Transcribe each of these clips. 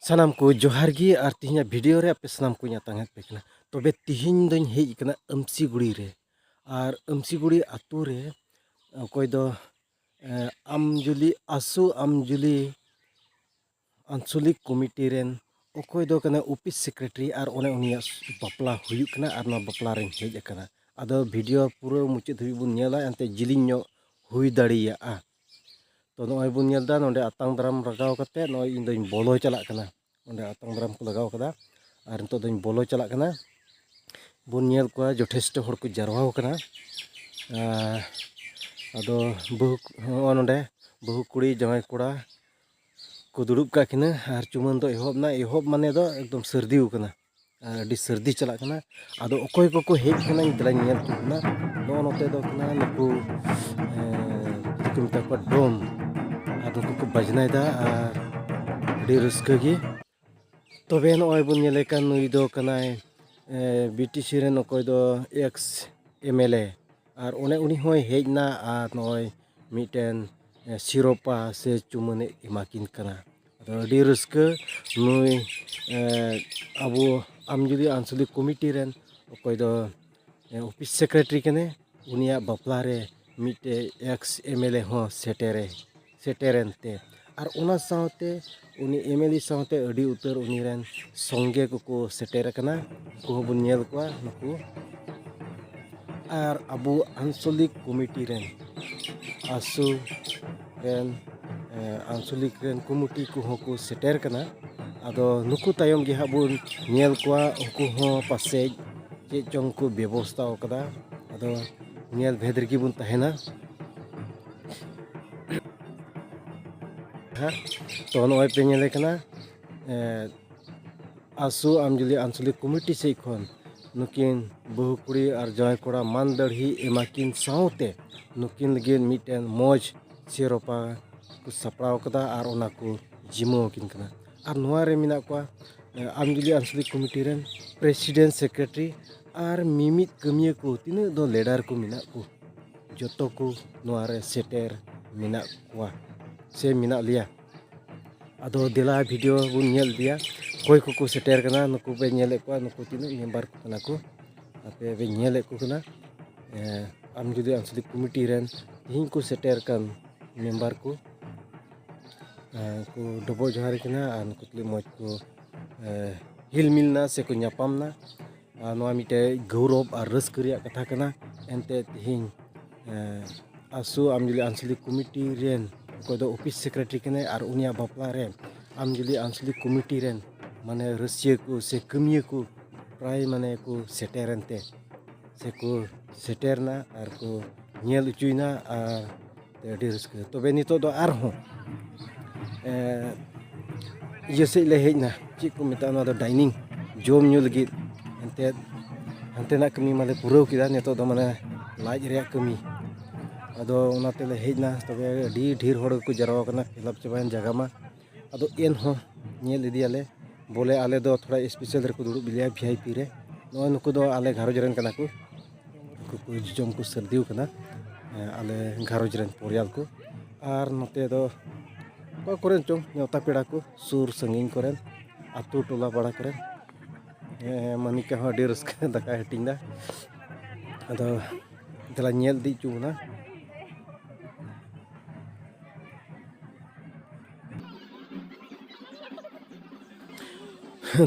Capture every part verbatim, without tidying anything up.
ᱥᱟᱱᱟᱢ ᱠᱚ ᱡᱚᱦᱟᱨ ᱜᱮ, ᱟᱨ ᱛᱮᱦᱮᱧᱟᱜ ᱵᱷᱤᱰᱤᱭᱳ ᱨᱮ ᱟᱯᱮ ᱥᱟᱱᱟᱢ ᱠᱚᱧ ᱟᱛᱟᱝ ᱮᱫ ᱯᱮ ᱠᱟᱱᱟ᱾ ᱛᱚᱵᱮ ᱛᱮᱦᱮᱧ ᱫᱚᱧ ᱦᱮᱡ ᱟᱠᱟᱱᱟ ᱟᱹᱢᱥᱤᱜᱩᱲᱤ ᱨᱮ, ᱟᱨ ᱟᱹᱢᱥᱤᱜᱩᱲᱤ ᱟᱛᱳ ᱨᱮ ᱚᱠᱚᱭ ᱫᱚ, ᱮ, ᱟᱢᱡᱩᱞᱤ, ᱟᱥᱩ ᱟᱢᱡᱩᱞᱤ ᱟᱧᱪᱚᱞᱤᱠ ᱠᱚᱢᱤᱴᱤ ᱨᱮᱱ ᱚᱠᱚᱭ ᱫᱚ ᱠᱟᱱᱟ ᱚᱯᱷᱤᱥ ᱥᱮᱠᱨᱮᱴᱟᱨᱤ, ᱟᱨ ᱚᱱᱮ ᱩᱱᱤᱭᱟᱜ ᱵᱟᱯᱞᱟ ᱦᱩᱭᱩᱜ ᱠᱟᱱᱟ, ᱟᱨ ᱱᱚᱣᱟ ᱵᱟᱯᱞᱟ ᱨᱮᱧ ᱦᱮᱡ ᱟᱠᱟᱱᱟ᱾ ᱟᱫᱚ ᱵᱷᱤᱰᱤᱭᱳ ᱯᱩᱨᱟᱹ ᱢᱩᱪᱟᱹᱫ ᱫᱷᱟᱹᱵᱤᱡ ᱵᱚᱱ ᱧᱮᱞᱟ, ᱮᱱᱛᱮ ᱡᱤᱞᱤᱧ ᱧᱚᱜ ᱦᱩᱭ ᱫᱟᱲᱮᱭᱟᱜᱼᱟ᱾ ᱛᱚ, ᱱᱚᱜᱼᱚᱭ ᱵᱚᱱ ᱧᱮᱞ ᱮᱫᱟ, ᱱᱚᱰᱮ ᱟᱛᱟᱝ ᱫᱟᱨᱟᱢ ᱞᱟᱜᱟᱣ ᱠᱟᱛᱮ ᱱᱚᱜᱼᱚᱭ ᱤᱧ ᱫᱚᱧ ᱵᱚᱞᱚ ᱪᱟᱞᱟᱜ ᱠᱟᱱᱟ᱾ ᱚᱸᱰᱮ ᱟᱛᱟᱝ ᱫᱟᱨᱟᱢ ᱠᱚ ᱞᱟᱜᱟᱣ ᱠᱟᱫᱟ, ᱟᱨ ᱱᱤᱛᱚᱜ ᱫᱚᱧ ᱵᱚᱞᱚ ᱪᱟᱞᱟᱜ ᱠᱟᱱᱟ᱾ ᱵᱚᱱ ᱧᱮᱞ ᱠᱚᱣᱟ, ᱡᱚᱛᱷᱮᱥᱴᱚ ᱦᱚᱲ ᱠᱚ ᱡᱟᱨᱣᱟ ᱟᱠᱟᱱᱟ᱾ ᱟᱨ ᱟᱫᱚ ᱵᱟᱹᱦᱩ, ᱱᱚᱜᱼᱚ ᱱᱚᱰᱮ ᱵᱟᱹᱦᱩ ᱠᱩᱲᱤ, ᱡᱟᱶᱟᱭ ᱠᱚᱲᱟ ᱠᱚ ᱫᱩᱲᱩᱵ ᱠᱟᱜ ᱠᱤᱱᱟᱹ, ᱟᱨ ᱪᱩᱢᱟᱹᱱ ᱫᱚ ᱮᱦᱚᱵ ᱮᱱᱟ᱾ ᱮᱦᱚᱵ ᱢᱟᱱᱮ ᱫᱚ ᱮᱠᱫᱚᱢ ᱥᱟᱹᱨᱫᱤ ᱟᱠᱟᱱᱟ, ᱟᱨ ᱟᱹᱰᱤ ᱥᱟᱹᱨᱫᱤ ᱪᱟᱞᱟᱜ ᱠᱟᱱᱟ᱾ ᱟᱫᱚ ᱚᱠᱚᱭ ᱠᱚᱠᱚ ᱦᱮᱡ ᱠᱟᱱᱟ, ᱫᱮᱞᱟᱧ ᱧᱮᱞ ᱦᱚᱪᱚ ᱵᱚᱱᱟ᱾ ᱱᱚᱜᱼᱚ ᱱᱚᱛᱮ ᱫᱚ ᱠᱟᱱᱟ ᱱᱩᱠᱩ, ᱮᱸ, ᱪᱮᱫ ᱠᱚ ᱢᱮᱛᱟ ᱠᱚᱣᱟ, ᱰᱚᱢ, ᱟᱨ ᱱᱩᱠᱩ ᱠᱚ ᱵᱟᱡᱽᱱᱟᱭᱮᱫᱟ, ᱟᱨ ᱟᱹᱰᱤ ᱨᱟᱹᱥᱠᱟᱹ ᱜᱮ᱾ ᱛᱚᱵᱮ ᱱᱚᱜᱼᱚᱭ ᱵᱚᱱ ᱧᱮᱞᱮ ᱠᱟᱱ, ᱱᱩᱭ ᱫᱚ ᱠᱟᱱᱟᱭ, ᱮ, ᱵᱤ ᱴᱤ ᱥᱤ ᱨᱮᱱ ᱚᱠᱚᱭ ᱫᱚ ᱮᱠᱥ ᱮᱢ ᱮᱞ ᱮ, ᱟᱨ ᱚᱱᱮ ᱩᱱᱤ ᱦᱚᱸᱭ ᱦᱮᱡ ᱮᱱᱟ, ᱟᱨ ᱱᱚᱜᱼᱚᱭ ᱢᱤᱫᱴᱮᱱ, ᱮ, ᱥᱤᱨᱳᱯᱟ ᱥᱮ ᱪᱩᱢᱟᱹᱱᱮ ᱮᱢᱟ ᱠᱤᱱ ᱠᱟᱱᱟ᱾ ᱟᱫᱚ ᱟᱹᱰᱤ ᱨᱟᱹᱥᱠᱟᱹ᱾ ᱱᱩᱭ, ᱮ, ᱟᱵᱚ ᱟᱢᱡᱩᱞᱤ ᱟᱧᱪᱚᱞᱤᱠ ᱠᱚᱢᱤᱴᱤ ᱨᱮᱱ ᱚᱠᱚᱭ ᱫᱚ, ᱮ, ᱚᱯᱷᱤᱥ ᱥᱮᱠᱨᱮᱴᱟᱨᱤ ᱠᱟᱱᱟᱭ, ᱩᱱᱤᱭᱟᱜ ᱵᱟᱯᱞᱟ ᱨᱮ ᱢᱤᱫᱴᱮᱡ ᱮᱠᱥ ᱮᱢ ᱮᱞ ᱮ ᱦᱚᱸ ᱥᱮᱴᱮᱨᱮ, ᱥᱮᱴᱮᱨᱮᱱ ᱛᱮ, ᱟᱨ ᱚᱱᱟ ᱥᱟᱶᱛᱮ ᱩᱱᱤ ᱮᱢ ᱮᱞ ᱮ ᱥᱟᱶᱛᱮ ᱟᱹᱰᱤ ᱩᱛᱟᱹᱨ ᱩᱱᱤ ᱨᱮᱱ ᱥᱚᱸᱜᱮ ᱠᱚᱠᱚ ᱥᱮᱴᱮᱨ ᱟᱠᱟᱱᱟ᱾ ᱩᱱᱠᱩ ᱦᱚᱸᱵᱚᱱ ᱧᱮᱞ ᱠᱚᱣᱟ, ᱱᱩᱠᱩ᱾ ᱟᱨ ᱟᱵᱚ ᱟᱧᱪᱚᱞᱤᱠ ᱠᱚᱢᱤᱴᱤ ᱨᱮᱱ, ᱟᱥᱩ ᱨᱮᱱ, ᱮ, ᱟᱧᱪᱚᱞᱤᱠ ᱨᱮᱱ ᱠᱚᱢᱤᱴᱤ ᱠᱚᱦᱚᱸ ᱠᱚ ᱥᱮᱴᱮᱨ ᱠᱟᱱᱟ᱾ ᱟᱫᱚ ᱱᱩᱠᱩ ᱛᱟᱭᱚᱢ ᱜᱮ ᱦᱟᱸᱜ ᱵᱚᱱ ᱧᱮᱞ ᱠᱚᱣᱟ, ᱩᱱᱠᱩ ᱦᱚᱸ ᱯᱟᱥᱮᱡ ᱪᱮᱫ ᱪᱚᱝ ᱠᱚ ᱵᱮᱵᱚᱥᱛᱷᱟ ᱟᱠᱟᱫᱟ᱾ ᱟᱫᱚ ᱧᱮᱞ ᱵᱷᱮᱫ ᱨᱮᱜᱮ ᱵᱚᱱ ᱛᱟᱦᱮᱱᱟ᱾ ᱦᱮᱸ, ᱛᱚ, ᱱᱚᱜᱼᱚᱭ ᱯᱮ ᱧᱮᱞᱮ ᱠᱟᱱᱟ, ᱮ, ᱟᱥᱩ ᱟᱢᱡᱩᱞᱤ ᱟᱧᱪᱚᱞᱤᱠ ᱠᱚᱢᱤᱴᱤ ᱥᱮᱫ ᱠᱷᱚᱱ ᱱᱩᱠᱤᱱ ᱵᱟᱹᱦᱩ ᱠᱩᱲᱤ ᱟᱨ ᱡᱟᱶᱟᱭ ᱠᱚᱲᱟ ᱢᱟᱱ ᱫᱟᱲᱦᱤ ᱮᱢᱟ ᱠᱤᱱ ᱥᱟᱶᱛᱮ ᱱᱩᱠᱤᱱ ᱞᱟᱹᱜᱤᱫ ᱢᱤᱫᱴᱮᱱ ᱢᱚᱡᱽ ᱥᱤᱨᱳᱯᱟ ᱠᱚ ᱥᱟᱯᱲᱟᱣ ᱠᱟᱫᱟ, ᱟᱨ ᱚᱱᱟ ᱠᱚ ᱡᱤᱢᱟᱹᱣ ᱟᱹᱠᱤᱱ ᱠᱟᱱᱟ᱾ ᱟᱨ ᱱᱚᱣᱟ ᱨᱮ ᱢᱮᱱᱟᱜ ᱠᱚᱣᱟ, ᱮ, ᱟᱢᱡᱩᱞᱤ ᱟᱧᱪᱚᱞᱤᱠ ᱠᱚᱢᱤᱴᱤ ᱨᱮᱱ ᱯᱨᱮᱥᱤᱰᱮᱱᱴ, ᱥᱮᱠᱨᱮᱴᱟᱨᱤ, ᱟᱨ ᱢᱤᱢᱤᱫ ᱠᱟᱹᱢᱤᱭᱟᱹ ᱠᱚ, ᱛᱤᱱᱟᱹᱜ ᱫᱚ ᱞᱤᱰᱟᱨ ᱠᱚ ᱢᱮᱱᱟᱜ ᱠᱚ, ᱡᱚᱛᱚ ᱠᱚ ᱱᱚᱣᱟ ᱨᱮ ᱥᱮᱴᱮᱨ ᱢᱮᱱᱟᱜ ᱠᱚᱣᱟ ᱥᱮ ᱢᱮᱱᱟᱜ ᱞᱮᱭᱟ᱾ ᱟᱫᱚ ᱫᱮᱞᱟ video ᱵᱚᱱ ᱧᱮᱞ ᱤᱫᱤᱭᱟ, ᱚᱠᱚᱭ ᱠᱚᱠᱚ ᱥᱮᱴᱮᱨ ᱠᱟᱱᱟ᱾ ᱱᱩᱠᱩ ᱯᱮ ᱧᱮᱞᱮᱫ ᱠᱚᱣᱟ, ᱱᱩᱠᱩ ᱛᱤᱱᱟᱹᱜ member ᱠᱚ ᱠᱟᱱᱟ ᱠᱚ, ᱟᱯᱮ ᱯᱮ ᱧᱮᱞᱮᱫ ᱠᱚ ᱠᱟᱱᱟ᱾ ᱮᱸ, ᱟᱢᱡᱩᱞᱤ ᱟᱧᱪᱚᱞᱤᱠ committee ᱨᱮᱱ ᱛᱮᱦᱮᱧ ᱠᱚ ᱥᱮᱴᱮᱨ ᱠᱟᱱ member ᱠᱚ, ᱮᱸ, ᱠᱚ ᱰᱚᱵᱚᱜ ᱡᱚᱦᱟᱨ ᱠᱟᱱᱟ ᱟᱨ ᱱᱩᱠᱩ ᱛᱩᱞᱩᱡ ᱢᱚᱡᱽ ᱠᱚ, ᱮᱸ, ᱦᱤᱞ ᱢᱤᱞ ᱱᱟ ᱥᱮ ᱠᱚ ᱧᱟᱯᱟᱢ ᱱᱟ᱾ ᱟᱨ ᱱᱚᱣᱟ ᱢᱤᱫᱴᱮᱡ ᱜᱚᱨᱚᱵᱽ ᱟᱨ ᱨᱟᱹᱥᱠᱟᱹ ᱨᱮᱭᱟᱜ ᱠᱟᱛᱷᱟ ᱠᱟᱱᱟ᱾ ᱮᱱᱛᱮ ᱛᱮᱦᱮᱧ, ᱮᱸ, ᱟᱥᱩ ᱟᱢᱡᱩᱞᱤ ᱟᱧᱪᱚᱞᱤᱠ committee ᱨᱮᱱ ᱚᱠᱚᱭ ᱫᱚ office secretary ᱠᱟᱱᱟᱭ ᱟᱨ ᱩᱱᱤᱭᱟᱜ ᱵᱟᱯᱞᱟ ᱨᱮ ᱟᱢᱡᱩᱞᱤ ᱟᱧᱪᱚᱞᱤᱠ committee ᱨᱮᱱ ᱢᱟᱱᱮ ᱨᱟᱹᱥᱤᱭᱟᱹ ᱠᱚ ᱥᱮ ᱠᱟᱹᱢᱤᱭᱟᱹ ᱠᱚ ᱯᱨᱟᱭ ᱢᱟᱱᱮ ᱠᱚ ᱥᱮᱴᱮᱨᱮᱱ ᱛᱮ ᱥᱮ ᱠᱚ ᱥᱮᱴᱮᱨᱱᱟ ᱟᱨ ᱠᱚ ᱧᱮᱞ ᱚᱪᱚᱭᱮᱱᱟ᱾ ᱟᱨ ᱛᱮ ᱟᱹᱰᱤ ᱨᱟᱹᱥᱠᱟᱹ᱾ ᱛᱚᱵᱮ ᱱᱤᱛᱚᱜ ᱫᱚ ᱟᱨᱦᱚᱸ, ᱮᱸ, ᱤᱭᱟᱹ ᱥᱮᱫ ᱞᱮ ᱦᱮᱡ ᱮᱱᱟ, ᱪᱮᱫ ᱠᱚ ᱢᱮᱛᱟᱜᱼᱟ ᱱᱚᱣᱟ ᱫᱚ, dining, ᱡᱚᱢ ᱧᱩ ᱞᱟᱹᱜᱤᱫ᱾ ᱮᱱᱛᱮᱫ ᱦᱟᱱᱛᱮᱱᱟᱜ ᱠᱟᱹᱢᱤ ᱢᱟᱞᱮ ᱯᱩᱨᱟᱹᱣ ᱠᱮᱫᱟ, ᱱᱤᱛᱚᱜ ᱫᱚ ᱢᱟᱱᱮ ᱞᱟᱡ ᱨᱮᱭᱟᱜ ᱠᱟᱹᱢᱤ᱾ ᱟᱫᱚ ᱚᱱᱟ ᱛᱮᱞᱮ ᱦᱮᱡ ᱮᱱᱟ᱾ ᱛᱚᱵᱮ ᱟᱹᱰᱤ ᱰᱷᱮᱨ ᱦᱚᱲ ᱜᱮᱠᱚ ᱡᱟᱨᱣᱟ ᱠᱟᱱᱟ, ᱯᱷᱤᱞᱟᱯ ᱪᱟᱵᱟᱭᱮᱱ ᱡᱟᱭᱜᱟ ᱢᱟ᱾ ᱟᱫᱚ ᱮᱱᱦᱚᱸ ᱧᱮᱞ ᱤᱫᱤᱭᱟᱞᱮ, ᱵᱚᱞᱮ ᱟᱞᱮ ᱫᱚ ᱛᱷᱚᱲᱟ special ᱨᱮᱠᱚ ᱫᱩᱲᱩᱵ ᱞᱮᱭᱟ, VIP ᱨᱮ᱾ ᱱᱚᱜᱼᱚᱭ ᱱᱩᱠᱩ ᱫᱚ ᱟᱞᱮ ᱜᱷᱟᱨᱚᱸᱡᱽ ᱨᱮᱱ ᱠᱟᱱᱟ ᱠᱚ, ᱩᱱᱠᱩ ᱠᱚ ᱡᱚᱢ ᱠᱚ ᱥᱟᱹᱨᱫᱤᱣ ᱠᱟᱱᱟ᱾ ᱦᱮᱸ, ᱟᱞᱮ ᱜᱷᱟᱨᱚᱸᱡᱽ ᱨᱮᱱ ᱯᱚᱨᱤᱭᱟᱞ ᱠᱚ᱾ ᱟᱨ ᱱᱚᱛᱮ ᱫᱚ ᱚᱠᱟ ᱠᱚᱨᱮᱱ ᱪᱚᱝ ᱱᱮᱣᱛᱟ ᱯᱮᱲᱟ ᱠᱚ, ᱥᱩᱨ ᱥᱟᱺᱜᱤᱧ ᱠᱚᱨᱮᱱ, ᱟᱹᱛᱩ ᱴᱚᱞᱟ ᱯᱟᱲᱟ ᱠᱚᱨᱮᱱ᱾ ᱦᱮᱸ, ᱢᱟᱹᱱᱤᱠᱟ ᱦᱚᱸ ᱟᱹᱰᱤ ᱨᱟᱹᱥᱠᱟᱹ ᱫᱟᱠᱟᱭ ᱦᱟᱹᱴᱤᱧ ᱫᱟ᱾ ᱟᱫᱚ ᱫᱮᱞᱟ ᱧᱮᱞ ᱤᱫᱤ ᱦᱚᱪᱚ ᱵᱚᱱᱟ᱾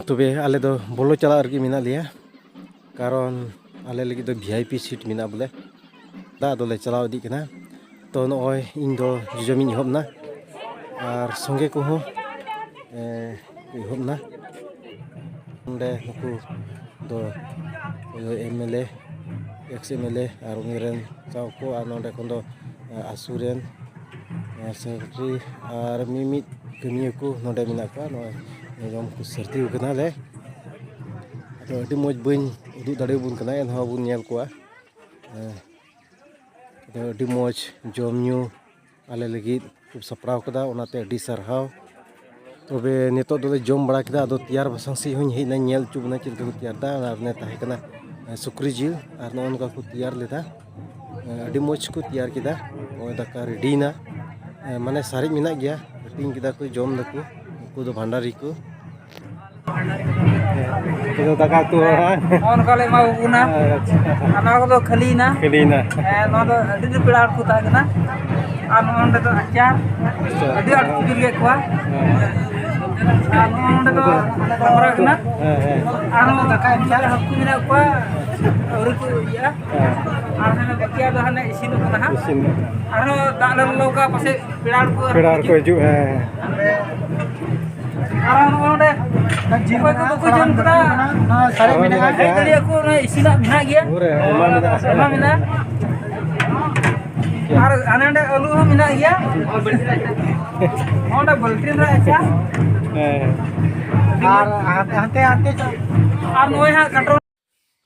ᱛᱚᱵᱮ ᱟᱞᱮ ᱫᱚ ᱵᱚᱞᱚ ᱪᱟᱞᱟᱜ ᱨᱮᱜᱮ ᱢᱮᱱᱟᱜ ᱞᱮᱭᱟ, ᱠᱟᱨᱚᱱ ᱟᱞᱮ ᱞᱟᱹᱜᱤᱫ ᱫᱚ VIP seat ᱢᱮᱱᱟᱜᱼᱟ ᱵᱚᱞᱮ᱾ ᱫᱟ ᱟᱫᱚᱞᱮ ᱪᱟᱞᱟᱣ ᱤᱫᱤᱜ ᱠᱟᱱᱟ᱾ ᱛᱚ ᱱᱚᱜᱼᱚᱭ ᱤᱧ ᱫᱚ ᱡᱚᱡᱚᱢᱤᱧ ᱮᱦᱚᱵ ᱮᱱᱟ ᱟᱨ ᱥᱚᱸᱜᱮ ᱠᱚᱦᱚᱸ, ᱮ, ᱠᱚ ᱮᱦᱚᱵ ᱮᱱᱟ᱾ ᱱᱚᱰᱮ ᱱᱩᱠᱩ ᱫᱚ MLA, ex MLA ᱟᱨ ᱩᱱᱤ ᱨᱮᱱ ᱥᱟᱶ ᱠᱚ, ᱟᱨ ᱱᱚᱰᱮ ᱠᱷᱚᱱ ᱫᱚ, ᱮ, ᱟᱥᱩ ᱨᱮᱱ, ᱮ, secretary ᱟᱨ ᱢᱤᱢᱤᱫ ᱠᱟᱹᱢᱤᱭᱟᱹ ᱠᱚ ᱱᱚᱰᱮ ᱢᱮᱱᱟᱜ ᱠᱚᱣᱟ᱾ ᱱᱚᱜᱼᱚᱭ ᱡᱚᱢ ᱠᱚ ᱥᱟᱹᱨᱫᱤ ᱟᱠᱟᱱᱟ ᱞᱮ᱾ ᱟᱫᱚ ᱟᱹᱰᱤ ᱢᱚᱡᱽ ᱵᱟᱹᱧ ᱩᱫᱩᱜ ᱫᱟᱲᱮᱭᱟᱵᱚᱱ ᱠᱟᱱᱟ, ᱮᱱᱦᱚᱸ ᱵᱚᱱ ᱧᱮᱞ ᱠᱚᱣᱟ᱾ ᱮ, ᱟᱫᱚ ᱟᱹᱰᱤ ᱢᱚᱡᱽ ᱡᱚᱢ ᱧᱩ ᱟᱞᱮ ᱞᱟᱹᱜᱤᱫ ᱠᱚ ᱥᱟᱯᱲᱟᱣ ᱠᱟᱫᱟ, ᱚᱱᱟᱛᱮ ᱟᱹᱰᱤ ᱥᱟᱨᱦᱟᱣ᱾ ᱛᱚᱵᱮ ᱱᱤᱛᱚᱜ ᱫᱚᱞᱮ ᱡᱚᱢ ᱵᱟᱲᱟ ᱠᱮᱫᱟ, ᱟᱫᱚ ᱛᱮᱭᱟᱨ ᱵᱟᱥᱟᱝ ᱥᱮᱫ ᱦᱚᱸᱧ ᱦᱮᱡ ᱮᱱᱟ, ᱧᱮᱞ ᱦᱚᱪᱚ ᱵᱚᱱᱟ ᱪᱮᱫ ᱞᱮᱠᱟ ᱠᱚ ᱛᱮᱭᱟᱨ ᱮᱫᱟ᱾ ᱟᱨ ᱚᱱᱮ ᱛᱟᱦᱮᱸ ᱠᱟᱱᱟ, ᱮ, ᱥᱩᱠᱨᱤ ᱡᱤᱞ, ᱟᱨ ᱱᱚᱜᱼᱚ ᱱᱚᱝᱠᱟ ᱠᱚ ᱛᱮᱭᱟᱨ ᱞᱮᱫᱟ᱾ ᱮ, ᱟᱹᱰᱤ ᱢᱚᱡᱽ ᱠᱚ ᱛᱮᱭᱟᱨ ᱠᱮᱫᱟ᱾ ᱱᱚᱜᱼᱚᱭ ᱫᱟᱠᱟ ᱨᱮᱰᱤᱭᱮᱱᱟ, ᱮ, ᱢᱟᱱᱮ ᱥᱟᱨᱮᱡ ᱢᱮᱱᱟᱜ ᱜᱮᱭᱟ, but ᱦᱟᱹᱴᱤᱧ ᱠᱮᱫᱟ ᱠᱚ, ᱡᱚᱢ ᱫᱟᱠᱚ᱾ ᱩᱱᱠᱩ ᱫᱚ ᱵᱷᱟᱱᱰᱟᱨᱤ ᱠᱚ᱾ ᱩᱱᱠᱩ ᱫᱚ ᱫᱟᱠᱟ ᱩᱛᱩ ᱦᱚᱲ, ᱦᱮᱸ? ᱱᱚᱜᱼᱚ ᱱᱚᱝᱠᱟ ᱞᱮ ᱮᱢᱟ ᱠᱚ ᱠᱟᱱᱟ᱾ ᱟᱪᱪᱷᱟ᱾ ᱟᱨ ᱱᱚᱣᱟ ᱠᱚᱫᱚ ᱠᱷᱟᱹᱞᱤᱭᱮᱱᱟ᱾ ᱠᱷᱟᱹᱞᱤᱭᱮᱱᱟ᱾ ᱦᱮᱸ, ᱱᱚᱣᱟ ᱫᱚ ᱟᱹᱰᱤ ᱰᱷᱮᱨ ᱯᱮᱲᱟ ᱦᱚᱲ ᱠᱚ ᱛᱟᱦᱮᱸ ᱠᱟᱱᱟ᱾ ᱟᱨ ᱱᱚᱜᱼᱚ ᱱᱚᱸᱰᱮ ᱫᱚ ᱟᱪᱟᱨ, ᱟᱪᱪᱷᱟ᱾ ᱟᱹᱰᱤ ᱟᱸᱴ ᱥᱤᱵᱤᱞ ᱠᱮᱫ ᱠᱚᱣᱟ᱾ ᱦᱮᱸ᱾ ᱟᱨ ᱱᱚᱜᱼᱚ ᱱᱚᱸᱰᱮ ᱫᱚ ᱨᱟᱢᱲᱟ ᱠᱟᱱᱟ᱾ ᱦᱮᱸ, ᱦᱮᱸ᱾ ᱟᱨᱦᱚᱸ ᱫᱟᱠᱟ ᱮᱢ ᱪᱟᱞᱟᱜᱼᱟ᱾ ᱦᱟᱹᱠᱩ ᱢᱮᱱᱟᱜ ᱠᱚᱣᱟ, ᱟᱹᱣᱨᱤ ᱠᱚ ᱤᱭᱟᱹᱜᱼᱟ᱾ ᱦᱮᱸ᱾ ᱟᱨ ᱦᱟᱱᱮ ᱵᱟᱹᱠᱤᱭᱟ ᱫᱚ ᱦᱟᱱᱮ ᱤᱥᱤᱱᱚᱜ ᱠᱟᱱᱟ ᱦᱟᱸᱜ᱾ ᱤᱥᱤᱱ᱾ ᱟᱨᱦᱚᱸ ᱫᱟᱜ ᱞᱮ ᱞᱚᱞᱚ ᱠᱟᱜᱼᱟ, ᱯᱟᱥᱮᱡ ᱯᱮᱲᱟ ᱦᱚᱲ ᱠᱚ ᱯᱮᱲᱟ ᱦᱚᱲ ᱠᱚ ᱦᱤᱡᱩᱜ᱾ ᱦᱤᱡᱩᱜ, ᱦᱮᱸ᱾ ᱟᱨ ᱱᱚᱜᱼᱚ ᱱᱚᱰᱮ ᱚᱠᱚᱭ ᱠᱚ ᱵᱟᱠᱚ ᱡᱚᱢ ᱠᱟᱫᱟ, ᱚᱱᱟ ᱥᱟᱨᱮᱡ ᱟᱨᱦᱚᱸ ᱢᱮᱱᱟᱜᱼᱟ᱾ ᱢᱮᱱᱟᱜ ᱦᱮᱡ ᱜᱮᱭᱟ᱾ ᱫᱟᱲᱮᱭᱟᱜᱼᱟ ᱠᱚ, ᱚᱱᱟ ᱤᱥᱤᱱᱟᱜ ᱢᱮᱱᱟᱜ ᱜᱮᱭᱟ᱾ ᱯᱩᱨᱟᱹ ᱟᱭᱢᱟ ᱢᱮᱱᱟᱜᱼᱟ᱾ ᱟᱭᱢᱟ ᱢᱮᱱᱟᱜᱼᱟ᱾ ᱟᱨ ᱦᱟᱱᱮ ᱚᱸᱰᱮ ᱟᱹᱞᱩ ᱦᱚᱸ ᱢᱮᱱᱟᱜ ᱜᱮᱭᱟ᱾ ᱚᱸᱰᱮ ᱵᱟᱹᱞᱴᱤᱱ ᱨᱮ ᱟᱪᱪᱷᱟ᱾ ᱦᱮᱸ᱾ ᱟᱨ ᱦᱟᱱᱛᱮ, ᱦᱟᱱᱛᱮ, ᱦᱟᱱᱛᱮ ᱪᱚ᱾ ᱟᱨ ᱱᱚᱜᱼᱚᱭ ᱦᱟᱸᱜ ᱠᱟᱴᱚᱱ᱾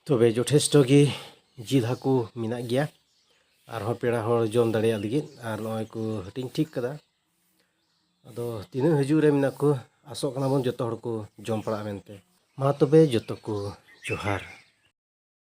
ᱛᱚᱵᱮ ᱡᱚᱛᱷᱮᱥᱴᱚ ᱜᱮ ᱡᱤᱞ ᱦᱟᱹᱠᱩ ᱢᱮᱱᱟᱜ ᱜᱮᱭᱟ, ᱟᱨᱦᱚᱸ ᱯᱮᱲᱟ ᱦᱚᱲ ᱡᱚᱢ ᱫᱟᱲᱮᱭᱟᱜ ᱞᱟᱹᱜᱤᱫ᱾ ᱟᱨ ᱱᱚᱜᱼᱚᱭ ᱠᱚ ᱦᱟᱹᱴᱤᱧ ᱴᱷᱤᱠ ᱠᱟᱫᱟ᱾ ᱟᱫᱚ ᱛᱤᱱᱟᱹᱜ ᱦᱤᱡᱩᱜ ᱨᱮ ᱢᱮᱱᱟᱜ ᱠᱚ, ᱟᱥᱚᱜ ᱠᱟᱱᱟ ᱵᱚᱱ ᱡᱚᱛᱚ ᱦᱚᱲ ᱠᱚ ᱡᱚᱢ ᱯᱟᱲᱟᱜᱼᱟ ᱢᱮᱱᱛᱮ᱾ ᱢᱟ ᱛᱚᱵᱮ ᱡᱚᱛᱚ ᱠᱚ ᱡᱚᱦᱟᱨ᱾